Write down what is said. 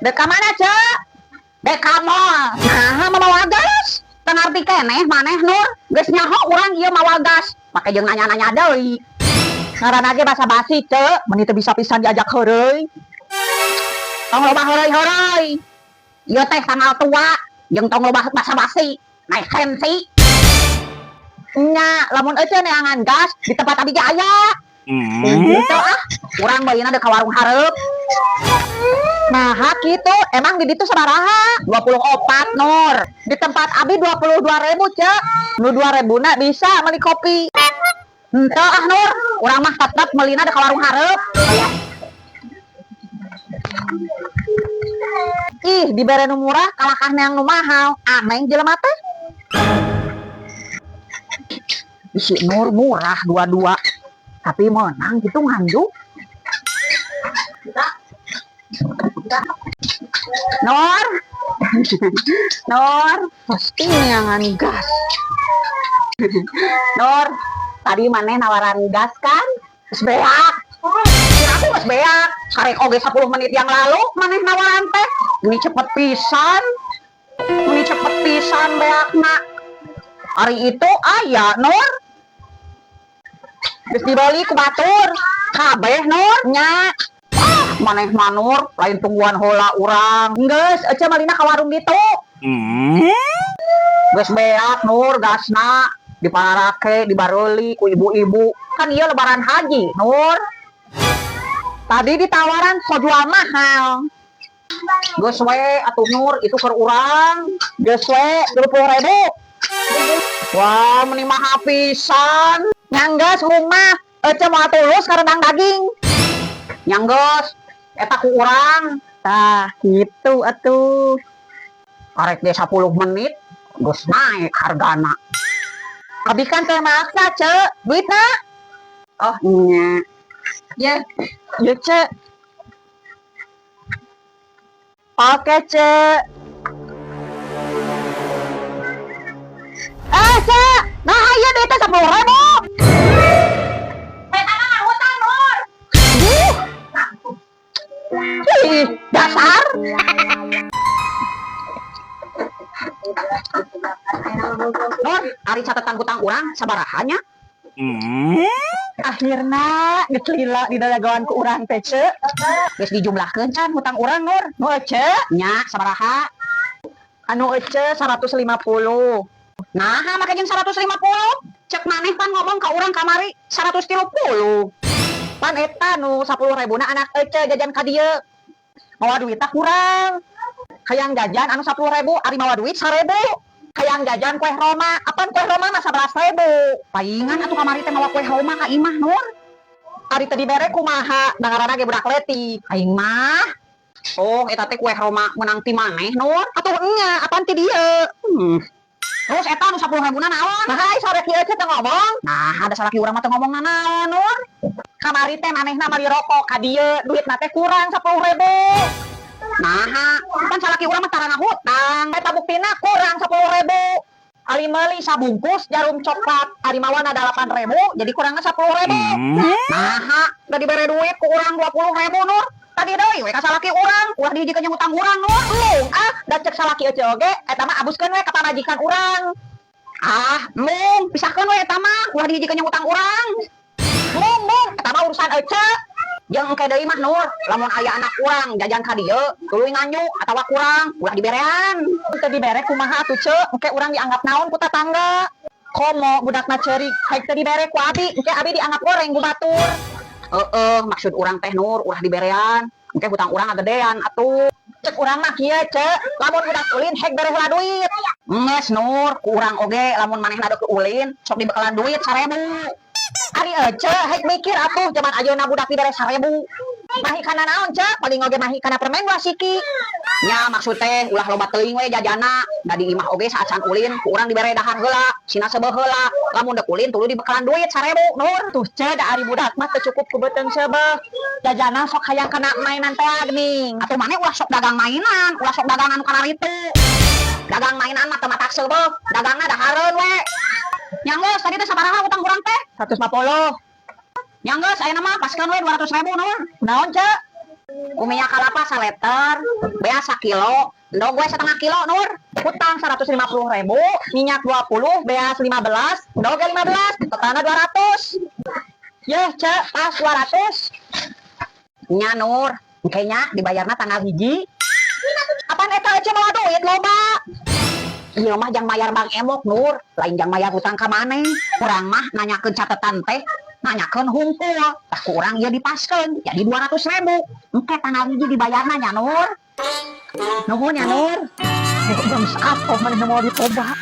Dek ka mana, Cek? Dek ka mall. Nah, mawa gas. Teu ngarti keneh maneh, Nur. Geus nyaho urang ieu mawa gas. Make jeung nanya-nanya deui. Ngaranna ge basa-basi, Cek. Meni teu bisa pisan diajak heureuy. Tong loba heureuy-heureuy. Ieu teh tanggal tua, jeung tong loba basa-basi. Naik sensi. Nya, lamun ece neangan gas di tempat abi ge aya. Gitu ah, urang beulina deuk ka warung hareup. Nah, kitu, emang di ditu sabaraha? 24, Nur. Di tempat abi 22.000, Cek. Nu 2.000 na bisa beli kopi. Henteu ah, Nur, urang mah tetep meulina deuk ka warung hareup. Ih, dibere nu murah kalakah neang nu mahal. Aneh jelema teh. Isi Nur murah dua-dua. Tapi menang gitu nganjuk. Nur. Nur, pasti neangan gas. Nur, tadi maneh nawaran gas kan? Geus beak. Kira aku geus beak. Karek oge 10 menit yang lalu maneh nawaran teh. Ini cepet pisan. Ini cepet pisan beakna. Hari itu aya, Nur. Geus dibeli ku batur. Kabeh, Nur, nya. Ah, maneh mah, Nur, lain tungguan heula urang. Geus, ece malina ka warung ditu. Geus beak, Nur, gasna diparake, dibareuli ku ibu-ibu. Kan ieu Lebaran haji, Nur. Tadi ditawaran so jual mahal. Geus we atuh, Nur, itu keur urang. Geus we 20.000. Wah, meni mahal pisan. Nya geus rumah, ece moal tulus ka rendang daging. Nya geus, eta ku urang. Tah, kitu atuh. Karek ge 10 menit, geus naik hargana. Abi kan teh maksa, Cek. Duitna? Oh, nya. Ya, ya, Cek. Oke, Cek. Eh, Cek. Nah, iya duitnya 10.000. Eta mah hutang, Nur. Ih, dasar. Nur, ari catatan hutang urang sabaraha nya? Akhirna geus lila di dadagoan ku urang teh, Cek. Geus dijumlahkeun can hutang urang, Nur? Nu ece? Nya, sabaraha? Anu ece 150. Nah, make jeung 150. Cek maneh pan ngomong ka urang kamari 130. Pan eta nu 10.000 na anak ece jajan ka dieu. Mawa duitna kurang. Hayang jajan anu 10.000, ari mawa duit 1.000. Hayang jajan kue Roma, apan kue Roma mah 11.000. Paingan atuh kamari teh mawa kue Roma ka imah, Nur. Ari teu dibere kumaha, da ngaranna ge budak leutik. Aing mah. Oh, eta teh kue Roma meunang ti maneh, Nur. Atuh nya, apan ti dieu? Terus eta nu 10.000 na naon? Nah, ai salaki ece teh ngomong. Nah, ada salaki urang mah teu ngomong naon, Nur. Kamari teh manehna meuli rokok ka dieu, duitna teh kurang 10.000. Nah, pan salaki urang mah tara ngahutang. Eta buktina kurang 10.000. Ari meuli sabungkus jarum coklat, ari mawana 8.000, jadi kurangna 10.000. Nah, da dibere duit ku urang 20.000, Nur. Tadi deui we ka salaki urang, ulah dihijikeun jeung hutang urang, Nur. Embung ah, da cek salaki ece oge, eta mah abuskeun we ka pamajikan urang. Ah, embung, pisahkeun we eta mah, ulah dihijikeun jeung hutang urang. Embung, embung, eta mah urusan ece. Jeung engke deui mah, Nur, lamun aya anak urang jajan ka dieu, tuluy nganjuk atawa kurang, ulah diberean. Teu dibere kumaha atuh, Cek? Engke urang dianggap naon ku tatangga? Komo budakna ceurik, haik teu dibere ku abi, engke abi dianggap goreng ku batur. Heeh, maksud urang teh, Nur, ulah diberean. Engke hutang urang ngagedean atuh. Cek urang mah kieu, Cek, lamun budak ulin hek bere heula duit. Geus, Nur, ku urang oge lamun manehna deuk ulin, sok dibekalan duit 1.000. Ari ece hek mikir atuh jaman ayeuna budak dibere 1.000. Mahi kana naon, Cek? Paling oge mahi kana permen dua siki. Nya maksud teh ulah loba teuing we jajana. Da di imah oge saacan ulin ku urang dibere dahar heula, sina seubeuh heula. Lamun deuk ulin tuluy dibekalan duit 1.000, Nur. Tuh, Cek, da ari budak mah teu cukup ku beuteung seubeuh. Jajana sok hayang kana mainan teh geuning. Atuh maneh ulah sok dagang mainan, ulah sok dagang anu kararitu. Dagang mainan mah teu matak seubeuh, dagangna dahareun we. Nya geus, tadi teh sabaraha utang urang teh? 150. Nya geus, ayeuna mah paskeun we 200.000, Nur. Naon, Cek? Ku minyak kalapa saliter, beas sakilo, endog we setengah kilo, Nur. Hutang 150 ribu, minyak 20, beas 15, endog 15, totalna 200. Yeuh, Cek, pas 200. Nya, Nur, kayaknya dibayarna tanggal 1. Apaan eta aja mawa duit loba? Ieu mah jang mayar Bang Emok, Nur, lain jang mayar hutang ka maneh. Urang mah nanyakeun catetan teh, nanyakeun hungkul. Tah, ku urang ieu dipaskeun jadi 200 ribu. Engke tanggal 1 dibayarna nya, Nur. Nuhun ya, Nur. Bang, apa maneh mau ditoba?